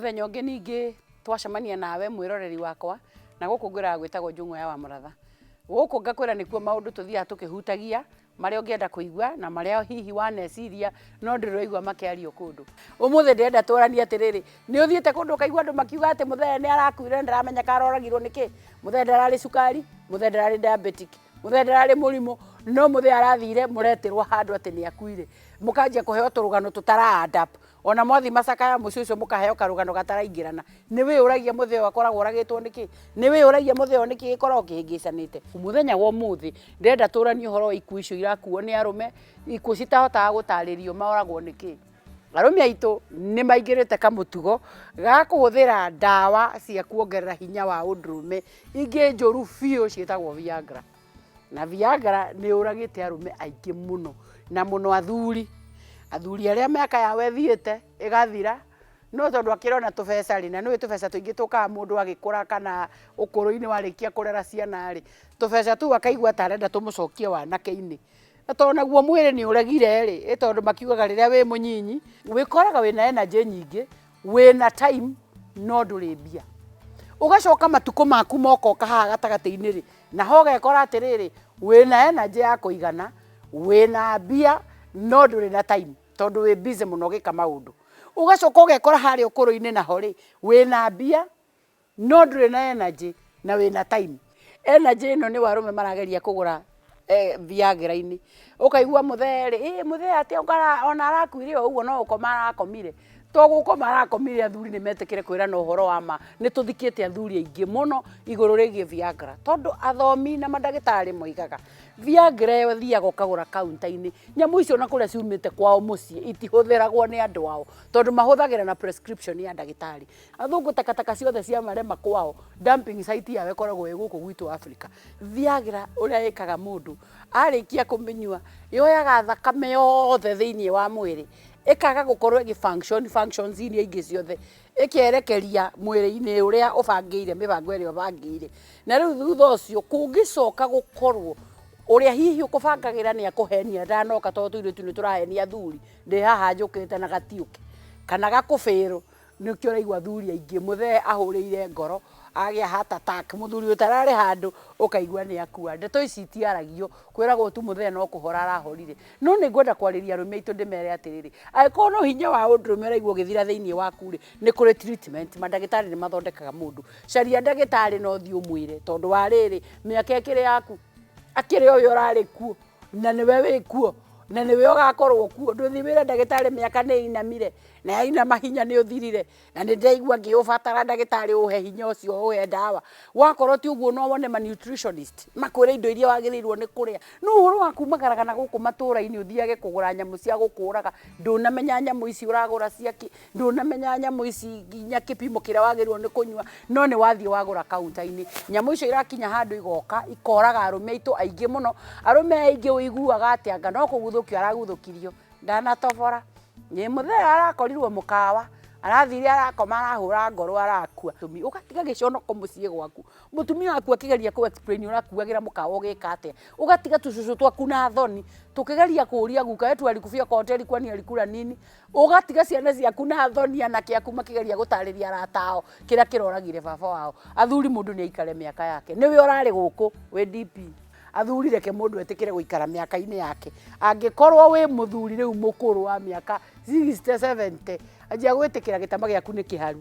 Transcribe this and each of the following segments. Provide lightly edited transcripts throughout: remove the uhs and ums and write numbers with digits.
Mũthenya ũngĩ ningĩ twacemania nawe mwĩroreri wakwa, na gũkũ ngwĩraga gwĩtagwo Njũng'wa ya Wamũratha. Gũkũ ngakwĩra nĩkuo maũndũ tũthiaga tũkĩhutagia, marĩa ũngĩenda kũigua na marĩa hihi waneciria no ndũrĩ ũraigua makĩario kũndũ. Ũmũthĩ ndĩrenda twaranie atĩrĩrĩ, nĩ ũthiĩte kũndũ ũkaigua andũ makiuga atĩ mũthee nĩ arakuire na ndaramenyeka aroragirwo nĩkĩ? Mũthee ndararĩ cukari, mũthee ndararĩ diabetic, mũthee ndararĩ mũrimũ, no mũthee arathire mũretĩrwo handũ atĩ nĩ akuire. Mũkanjia kũheo tũrũgano tũtara add up. Ona mwathi macakaya mũciĩ ũcio mũkaheo karũgano gataraingĩrana. Nĩ wĩyũragia mũthee ũyũ akoragwo oragĩtwo nĩkĩ? Nĩ wĩyũragia mũthee ũyũ nĩkĩ gĩkoragwo kĩhĩngĩcanĩte? Mũthenya wa ũmũthĩ ndĩrenda tũranie ũhoro wa ikuũ icio irakuo nĩ arũme, ikuũ citahotaga gũtarĩrio moragwo nĩkĩ. Arũme aitũ nĩ maingĩrĩte kamũtugo ga kũhũthĩra ndawa cia kuongerera hinya wa ũndũrũme, ingĩ njũru biũ ciĩtagwo Viagra. Na Viagra nĩ yũragĩte arũme aingĩ mũno, na mũno athuri. Athuri arĩa mĩaka yao ĩthiĩte ĩgathira, no tondũ akĩrĩ o na tũbeca rĩ, na nĩ ũĩ tũbeca tũingĩ tũkaga mũndũ agĩkũra kana ũkũrũ-inĩ warĩkia kũrera ciana rĩ, tũbeca tũu akaigua ta arenda tũmũcokie wanake-inĩ. Na tondũ naguo mwĩrĩ nĩ ũregire rĩ, ĩ tondũ makiugaga rĩrĩa wĩ mũnyinyi, wĩkoraga wĩna energy nyingĩ, wĩna time no ndũrĩ mbia. Ũgacoka matukũ maku mokoka haha gatagatĩ-inĩ rĩ, naho ũgekora atĩrĩrĩ, wĩna energy ya kũigana, wĩna mbia no ndũrĩ na time tondũ wĩ busy mũno ũgĩka maũndũ. Ũgacoka ũgekora harĩa ũkũrũ-inĩ naho rĩ, wĩna mbia no ndũrĩ na energy na wĩna time. Energy ĩno nĩyo arũme marageria kũgũra Viagra-inĩ. Ũkaigua mũthee rĩ, ĩ mũthee atĩ ona arakuire o ũguo no gũkoma arakomire. To gũkoma arakomire athuri nĩ metĩkĩre kwĩrana ũhoro wa ma. Nĩ tũthikĩte athuri aingĩ mũno igũrũ rĩgiĩ Viagra. Tondũ athomi na mandagĩtarĩ moigaga Viagra ĩyo ũthiaga ũkagũra counter-inĩ. Nyamũ icio ona kũrĩa ciumĩte kwao mũciĩ itihũthĩragwo nĩ andũ ao tondũ mahũthagĩra na prescription ya ndagĩtarĩ. Athũngũ takataka ciothe cia marema kwao, dumping site yao ĩkoragwo ĩ gũkũ gwitũ Africa. Viagra ũrĩa ĩkaga mũndũ, arĩkia kũmĩnyua, yoyaga thakame yothe thĩiniĩ wa mwĩrĩ, ĩkaga gũkorwo ĩgĩ function functions iria ingĩ ciothe, ĩkerekeria mwĩrĩ-inĩ ũrĩa ũbangĩire mĩbango ĩrĩa ũbangĩire. Na rĩu thutha ũcio kũngĩcoka gũkorwo ũrĩa hihi ũkũbangagĩra nĩ akũhenia ndanoka tondũ tũirĩtu nĩ tũrahenia athuri, ndĩ haha njũkĩte na gatiũke, kana gakũbĩrwo. Nĩkĩo ũraigua athuri aingĩ mũthee ahũrĩire ngoro agĩa heart attack, mũthuri ũtararĩ handũ ũkaigua nĩ akua. Ndeto ici itiaragio, kwĩragwo tu mũthee no kũhora arahorire. No nĩ ngwenda kwarĩria arũme aitũ ndĩmere atĩrĩrĩ, angĩkorwo no hinya wa ũndũrũme ũraigua ũgĩthira thĩiniĩ waku rĩ, nĩ kũrĩ treatment, mandagĩtarĩ nĩ mathondekaga mũndũ. Caria ndagĩtarĩ na ũthiĩ ũmwĩre tondũ wa rĩrĩ, mĩaka ĩkĩrĩ yaku, akĩrĩ o we ũrarĩ kuo, na nĩwe wĩ kuo, na nĩwe ũgakorwo kuo. Ndũthiĩ wĩre ndagĩtarĩ mĩaka nĩ ĩinamire, na yainama hinya nĩ ũthirire, na nĩ ndĩraigua ngĩũbatara ndagĩtarĩ ũhe hinya ũcio ũhe ndawa. Wakorwo ti ũguo no wone ma nutritionist makwĩre indo iria wagĩrĩirwo nĩ kũrĩa. No ũhoro wa kumagaraga na gũkũ matũra-inĩ ũthiage kũgũra nyamũ cia gũkũraga, ndũnamenya nyamũ ici ũragũra ciakĩ, ndũnamenya nyamũ ici nginya kĩpimo kĩrĩa wagĩrĩirwo nĩ kũnyua, no nĩ wathiĩ wagũra counter-inĩ. Nyamũ icio irakinya handũ igoka ikoraga arũme aitũ aingĩ mũno. Arũme aingĩ ũiguaga atĩ anga no kũguthũkio araguthũkirio, ndanatobora. Ĩ mũthee arakorirwo mũkawa, arathire arakoma arahũra ngoro arakua. Ũgatiga gĩconoko mũciĩ gwaku, mũtumia waku akĩgeria kũ explain ũrakuagĩra mũkawa ũgĩka atĩa, ũgatiga tũcũcũ twaku na thoni, tũkĩgeria kũria guka wetu alikufia kwa hoteli kwani alikula nini? Ũgatiga ciana ciaku na thoni anake aku makĩgeria gũtarĩria arata ao kĩrĩa kĩroragire baba wao. Athuri mũndũ nĩ aikare mĩaka yake, nĩwe ũrarĩ gũkũ wĩ DP. Athuri reke mũndũ etĩkĩre gũikara mĩaka-inĩ yake. Angĩkorwo wĩ mũthuri rĩu mũkũrũ wa mĩaka 60, 70, anjia gwĩtĩkĩra gĩtama gĩaku nĩ kĩharu.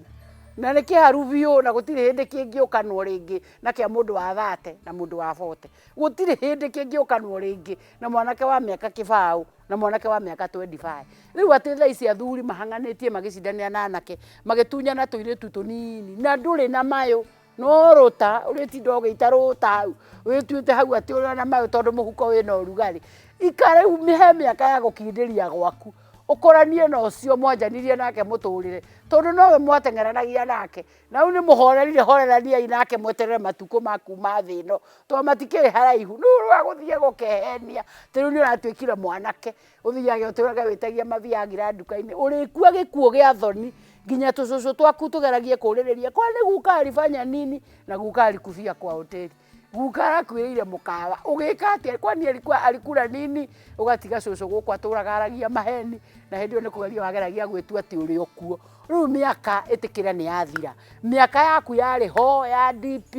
Na nĩ kĩharu biũ na gũtirĩ hĩndĩ kĩngĩũkanwo rĩngĩ na kĩa mũndũ wa 30 na mũndũ wa 40. Gũtirĩ hĩndĩ kĩngĩũkanwo rĩngĩ na mwanake wa mĩaka kĩbaũ na mwanake wa mĩaka 25. Rĩu atĩ thaa ici athuri mahang'anĩtie magĩcindanĩra na anake, magĩtunyana tũirĩtu tũnini na ndũrĩ na mayũ. No rũta, ũrĩtinda ũgĩita rũta hau, wĩtuĩte hau atĩ ũrĩ na mayũ tondũ mũhuko wĩna ũrugarĩ. Ikara rĩu he mĩaka ya gũkindĩria gwaku, ũkũranie na ũcio mwanjanirie nake mũtũrĩre, tondũ nowe mwateng'eranagia nake, na rĩu nĩ mũhorerire horeraniai nake mweterere matukũ ma kuma thĩ ĩno, tondũ matikĩrĩ haraihu. Nũ ũrĩa gũthiĩ gũkehenia atĩ rĩu nĩ ũratuĩkire mwanake, ũthiage ũtũrage wĩtagia ma Viagra nduka-inĩ, ũrĩkua gĩkuũ gĩa thoni nginya tũcũcũ twaku tũgeragie kũrĩrĩria kwani guka alifanya nini na guka alikufia kwa hoteli. Guka arakuĩrĩire mũkawa, ũgĩka atĩa? Kwani alikuwa alikula nini? Ũgatiga cũcũ gũkũ atũraga aragia maheni, na hĩndĩ ĩyo nĩ kũgeria wageragia gwĩtua atĩ ũrĩ o kuo. Rĩu mĩaka ĩtĩkĩra nĩ yathira. Mĩaka yaku yarĩ ho ya DP,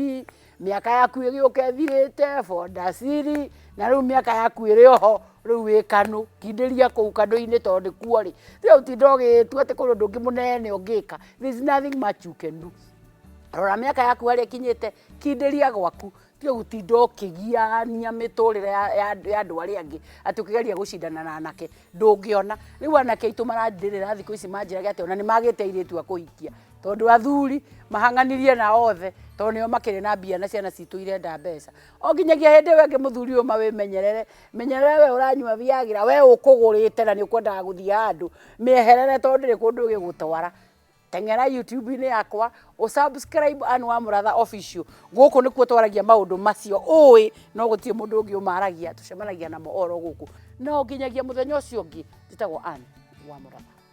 mĩaka yaku ĩgĩũka ĩthirĩte, bondaciri, na rĩu mĩaka yaku ĩrĩ oho, rĩu wĩ kanũ. Kindĩria kũu kanũ-inĩ tondũ nĩkuo rĩ. Tiga gũtinda ũgĩtua atĩ kũrĩ ũndũ ũngĩ mũnene ũngĩka. There is nothing much you can do. Rora mĩaka yaku harĩa ĩkinyĩte, kindĩria gwaku, tiga gũtinda ũkĩgiania mĩtũrĩre ya andũ arĩa angĩ, atĩ ũkĩgeria gũcindana na anake, ndũngĩona. Rĩu anake aitũ marandĩrĩra thikũ ici manjĩraga atĩ ona nĩ magĩte airĩtu a kũhikia, tondũ athuri mahang'anirie nao othe, tondũ nĩo makĩrĩ na mbia na ciana citũ irenda mbeca. O nginyagia hĩndĩ ĩyo ĩngĩ mũthuri ũyũ ma wĩmenyerere, menyerere we ũranyua Viagra, we ũkũgũrĩte na nĩ ũkwendaga gũthiĩ handũ, mĩeherere tondũ ndĩrĩ kũndũ ĩgĩgũtwara. Teng'era YouTube-inĩ yakwa, ũ subscribe Ann wa Mũratha Official. Gũkũ nĩkuo twaragia maũndũ macio ũĩ, no gũtirĩ mũndũ ũngĩ ũmaragia, tũcemanagia namo oro gũkũ. No nginyagia mũthenya ũcio ũngĩ, njĩtagwo Ann wa Mũratha.